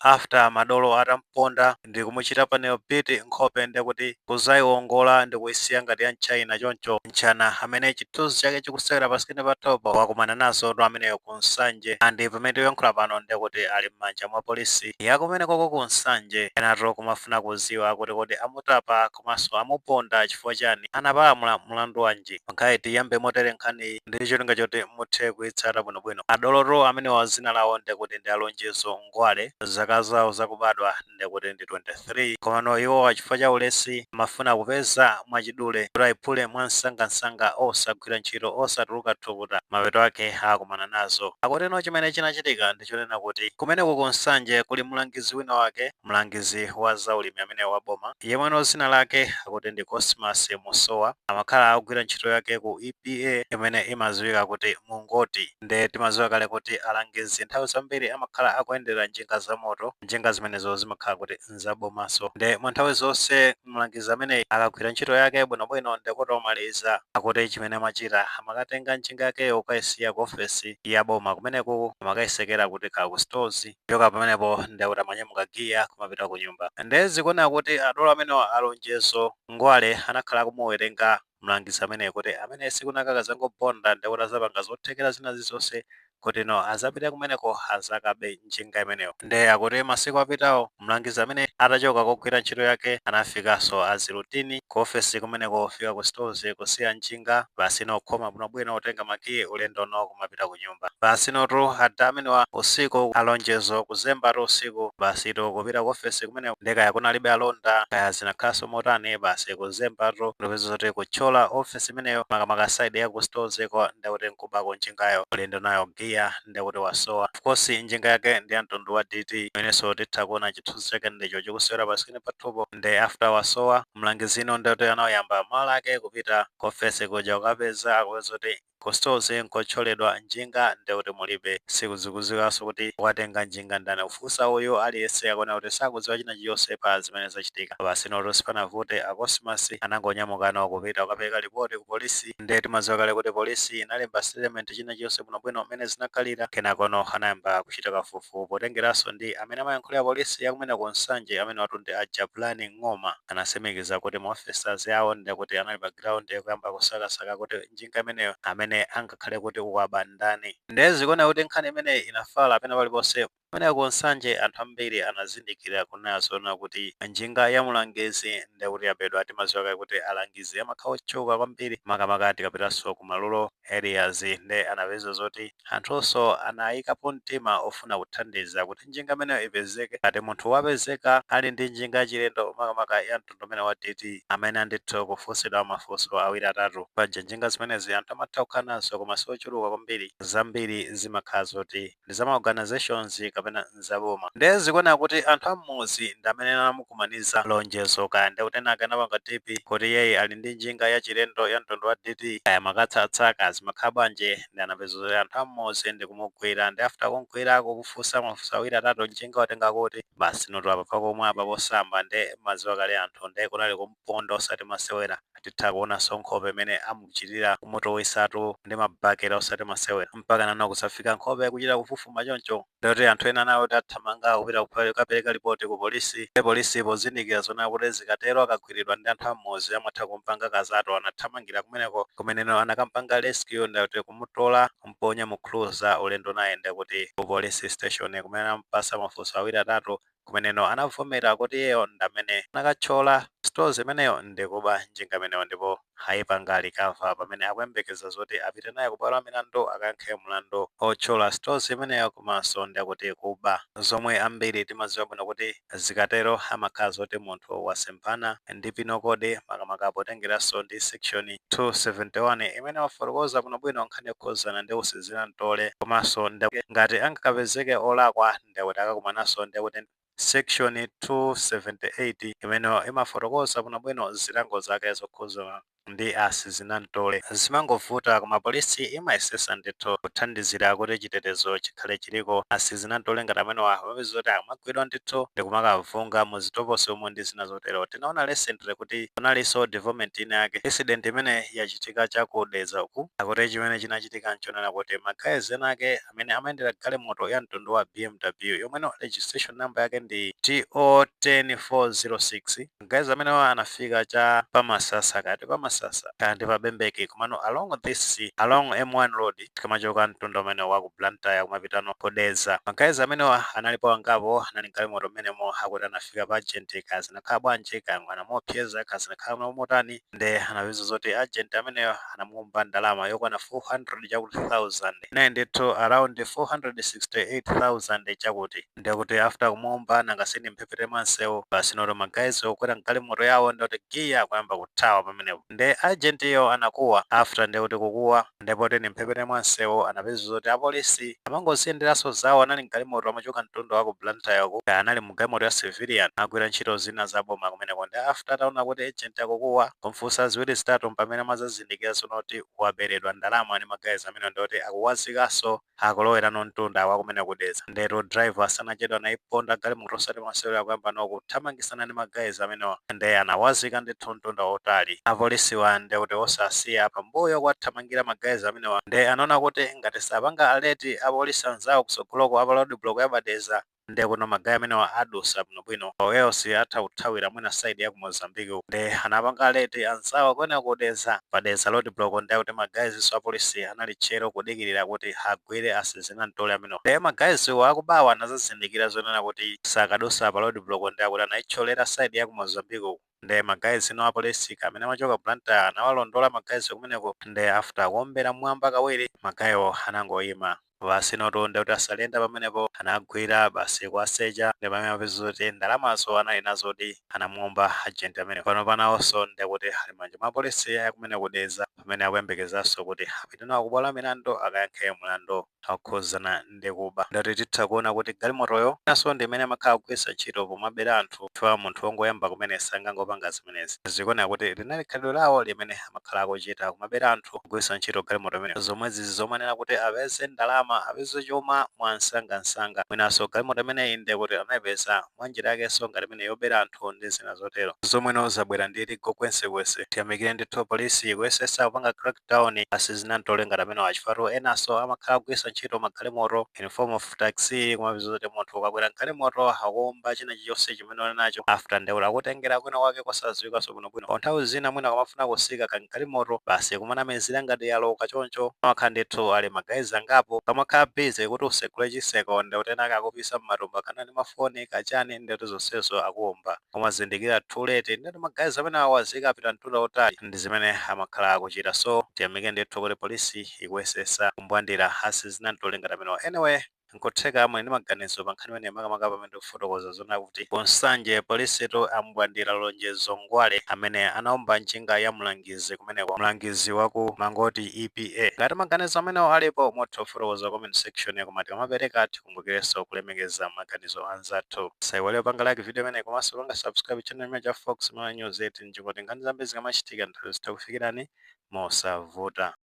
After madolo atamponda ndi kumuchita panel beat nkhope, ndekuti kuzayiwongola ndi kuyisiya ngati ya mchina choncho. Mchana amene chithunzi chake chikusewera pa screen pa top wakumana nazo to ameneyo ku Nsanje, and pamene tikuyankhula pano ndekuti ali m'manja mwa polisi yakumene koko ku Nsanje. Enato kumafuna kuziwa kuti kodi amutapa komanso amuponda chifukwa chani, anapalamula mlandu wanji? Nkhani tiyambe motere nkhani ndi cholinga choti muthe kuyitsata bwinobwino. Adoloto amenewa zina lawo ndekuti ndi Alonjezo Ngwale, zaka zawo zakubadwa ndekuti ndi 23. Komano iwowa chifukwa cha ulesi amafuna kupeza mwachidule kuti ayiphule mwansangansanga, osagwira ntchito, osatuluka thukuta, mapeto ake akumana nazo. Akuteno chimene chinachitika ndichonena kuti kumeneko ku Nsanje kuli mlangizi wina wake, mlangizi wa zaulimi amene wa boma, yemweno zina lake akuti ndi Cosmas Musowa. Amakhala akugwira ntchito yake ku EPA imene imadziwika kuti Mungoti. Nde timadziwa kale kuti alangizi nthawi zambiri amakhala akuyendera njinga za moto, njinga zimenezo zimakhala kuti nzabomaso. Nde mwa nthawi zonse mlangizi ameneyi akagwira ntchito yake bwinobwino ndekuti omaliza, akuti chimene amachita amakatenga njinga yakeyo kukayisiya ku ofesi ya boma kumeneku, amakayisekera kuti khala ku stores. Choka pamenepo ndekuti amanyamuka giya kumapita ku nyumba. Nde zikuoneka kuti adolo amenewa, Alonjezo Ngwale, anakhala akumuwerenga mlangizi ameneyi kuti amene sikunaka kazangobonda, ndekuti azapanga zothekera zina zizonse kuti no azapite kumeneko azakabe njinga imeneyo. Nde akuti masiku apitawo mlangizi amene atachoka kugwira ntchito yake anafikanso azirutini ku ofesi kumeneko, kufika ku stores kusiya njinga, basi nokhoma bwinobwino, kutenga makiyi, ulendo no kumapita ku nyumba. Basi notu adha amenewa usiku, Alonjezo kuzembatu usiku, basi to kupita ku ofesi kumeneko. Nde kaya kunalibe alonda, kaya zinakhalanso motani, basi kuzembatu ndipeza zoti kuthyola ofesi imeneyo, makamaka side ya ku stores ko, ndekuti nkubako njingayo, ulendo nayo giya, ndekuti wasowa. Of course njinga yake ndi ya mtundu wa DT, imenenso titha kuona chithunzi chake ndicho chikusewera pa screen pathupo. Nde after wasowa mlangizino, ndekuti anayamba malo ake kupita ku ofesi kuja kukapeza, akupeza kuti ku stores nkothyoledwa, njinga ndekuti mulibe. Sikuzikuzikanso kuti watenga njinga ndani. Kufunsa uyu, aliyense akuona kuti sakudziwa china chilichonse pa zimene zachitika. Basi noto sipanavute, a Cosmas anangonyamukano kupita kukapereka ripoti ku polisi. Nde timadziwa kale kuti polisi inalemba statement, china chilichonse bwinobwino mmene zinakhalira. Kenakono anayamba kuchita kafukufuku potengeranso ndi amene amayankhulira polisi yakumene ku Nsanje, amene watu ndi a Jabulani Ng'oma. Anasimikiza kuti ma officers awo ndekuti anali pa ground kuyamba kusakasaka kuti njinga imeneyo amene angakhale kuti waba ndani. Nde zikuoneka kuti nkhani imeneyi inafala pena paliponse pamene ku Nsanje. Anthu ambiri anazindikira kunena zoona kuti njinga ya mulangizi ndekuti yabedwa. Timadziwa kale kuti alangizi amakhala otchuka kwambiri, makamaka tikapitanso ku ma rural areas. Nde anapeza zoti anthunso anayikapo mtima ofuna kuthandiza kuti njinga imeneyo ipezeke. Ngati munthu wapezeka ali ndi njinga yachilendo, makamaka ya mtundu umene wa DT, amene andithu kufunsidwa mafunso awiri atatu. Paja njinga zimenezi anthu amatha kukhala nazo koma siochuluka kwambiri, zambiri zimakhala zoti ndi za ma organizations kapena nzaboma. Nde zikuoneka kuti anthu am'muzi ndi amene anamukumaniza Lonjezo, kaya ndekuti ena akanapanga tip kuti iyeyi ali ndi njinga yachilendo ya mtundu wa DT, kaya makatsatsa, kaya zimakhala bwanji. Ndi anapeza zoti anthu am'muzi ndi kumugwira. Ndi after kumugwira, kukufunsa mafunso awiri atatu, njinga watenga kuti? Basi notu apa pakomwe apa posamba. Nde madziwa kale anthu, nde kunali kumponda osati masewera. Titha kuonanso nkhope imene amuchitira kumutowisatu ndi mabakera, osati masewera, mpaka nano kusafika nkhope kuchita kufufuma choncho. Ndoti anthu ena nawo tathamanga kupita kukapereka ripoti ku polisi. Ndi polisi pozindikira zona kuti zikatero akagwiridwa ndi anthu am'muzi amatha kumpanga kazato, anathamangira kumeneko, kumeneno anakampanga rescue, ndikuti kumutola, kumponya mu cruiser, ulendo naye ndikuti ku police station, kumene anampasa mafunso awiri atatu, kumeneno anavomera kuti iyeyo ndamene anakathyola stores imeneyo ndikuba njinga imeneyo, ndipo ayipanga recover pamene akuyembekeza zoti apite naye kubwalo la milandu akayankhe mlandu othyola stores imeneyo komanso ndikuti kuba, zomwe ambiri timadziwa bwino kuti zikatero amakhala zoti munthu wasemphana ndi penal code, makamaka potengeranso ndi section 271 imene wafotokoza bwinobwino nkhani yokhuzana ndi usizira mtole. Komanso ngati angakapezeke olakwa, ndikuti akakumananso ndikuti section 278 imene imafotokoza bwinobwino zilango zake zokhuzana Ndi asizinamtole zimangovuta, koma polisi imayesesa ndithu kuthandizira kuti chitetezo chikhale chiliko. Asizinamtole ngati amenewa amapeza kuti amagwidwa ndithu ndi kumakavunga mu zitoposi omwe ndi zina zotero. Tinaona recently kuti kunalinso development ina yake, incident imene yachitika chakudeza uku. Akuti chimene chinachitika nchonena kuti ma guys ena ake amene amayendera galimoto ya mtundu wa BMW yomweno registration number yake ndi TO 10406, guys amenewa anafika cha pamasasa, kati pamasasa kandi pabembeke, komano along M1 road, tikamachoka mtundu umene wa ku Blantyre kumapitano kudeza. Ma guys amenewa analipo angapo, anali galimoto mmenemo. Akuti anafika pa agent, kazinakhala bwanji, kayang'ana mopyeza, kazinakhala motani, nde anapeza zoti agent ameneyo anamuomba ndalama yokwana 400 chakuti 1000 naye ndithu, around 468,000 chakuti. Ndekuti after kumuomba, nangasini mphepete mwansewu basi, noto ma guys okwera mgalimoto yawo, ndoti giya kuyamba kuthawa pamenepo. Nde agent iyo anakuwa. After ndekuti kukuwa, ndepoti ni mphepete mwansewu, anapeza zoti apolisi amangoziyenderanso zawo, anali mgalimoto amachoka mtundu wa ku Blantyre uku, anali mgalimoto ya civilian, agwira ntchito zina zaboma kumeneko. Ndi after ataona kuti agent akukuwa, kumfunsa ziwiri zitatu, pamene amazazindikira kuti waberedwa ndalama ndi ma guys amene, ndoti akuwazikanso akulowera mtunda wa kumene kudeza. Ndeto driver sanachedwa, naiponda galimoto osati masewero, akuyamba no kuthamangisana ndi ma guys amenewa, nde anawazika ndithu mtunda wotali. Apolisiwa ndekuti osasiya pambuyo kwathamangira ma guys amenewa, nde anaona kuti ngati sapanga alert apolisi anzawo kutsogoloko apa road block yabadeza, nde kuno ma guy amenewa adusa bwinobwino, else atha kuthawira mwina side ya ku Mozambique. Nde anapanga alert anzawo kwene kudeza, padeza road block. Nde kuti ma guys so apolisi anali tchero kudikirira kuti agwire asizinamtole amenewa. Nde ma guys wo akubawa anazazindikira zonena kuti sakadusa pa road block, nde akuti anayitcholera side ya ku Mozambique. Nde ma guys no apolisi amene amachoka Blantyre anawalondola ma guys kumeneko. Nde after kuombera mwamba kawiri, ma guy wo anangoyima basi, noto ndekuti asalenda pamenepo, anagwira basi kwasecha. Ndi pamene apeza kuti ndalamazo anali nazodi anamuomba agent amene. Pano panawonso ndekuti ali manja mwa polisi akumene kudeza, pamene akuyembekezanso kuti apite nawo kubwalo milandu akayankhe mlandu okhuzana ndi kuba. Ndati titha kuona kuti galimotoyo naso ndi imene amakhala kugwiritsa ntchito pomabera anthu, chifukwa munthu wongoyamba kumene sangangopanga zimenezi. Zikuoneka kuti linali khalidwe lawo limene amakhala akuchita, kumabera anthu kugwiritsa ntchito galimoto imene, zomwe zizi zomanena kuti apeze ndalama, apeze chuma mwansangansanga. Mwinanso galimoto imeneyi ndi kuti anayipeza mwa njira yakenso ngati imene yobera anthu ndi zina zotero, zomweno zabwera ndi legal consequence. Tiyamikire ndithu polisi kuyesesa kupanga crackdown asizinamtole ngati amene wachifatu. Enanso amakhala kugwiritsa ntchito magalimoto in form of taxi, kumapeza kuti munthu ukakwera galimoto akuomba china chilichonse chimene uli nacho, after ndekuti akutengera kwina kwake kosadziwikanso bwinobwino. Nthawi zina mwina kamafuna kusika kangalimoto basi, kumanamizira ngati yaloka choncho, amakhala ndithu ali ma guys angapo, kamakhala busy kuti usegule chiseko, ndekuti ena akakupisa mmatumba kana ndi mafoni kachani, ndekuti zonsezo akuomba, kumazindikira too late, ndekuti ma guys amene awazika apita mtunda utali. Ndi zimene amakhala akuchita. So tiyamike ndithu kuti polisi ikuyesesa kumbwandira asizinamtole ngati amenewa. Anyway, nkutheka amwe ndi maganizo pa nkhani imene, makamaka pamene ndikufotokoza zona kuti kunsanje polisitu ambwandira Lonjezo Ngwale amene anaomba njinga ya mlangizi kumeneko, mlangizi waku mangoti EPA. Ngati maganizo amenewo alipo, mutha kufotokoza comment section, koma tikamapereka tikumbukirenso kulemekeza maganizo anzathu. Saiwale kupanga like video imene, komanso panga subscribe channel imene cha Fox Malawi News 8, njikoti nkhani zambiri zikamachitika nthawi zitakufikirani mosavuta.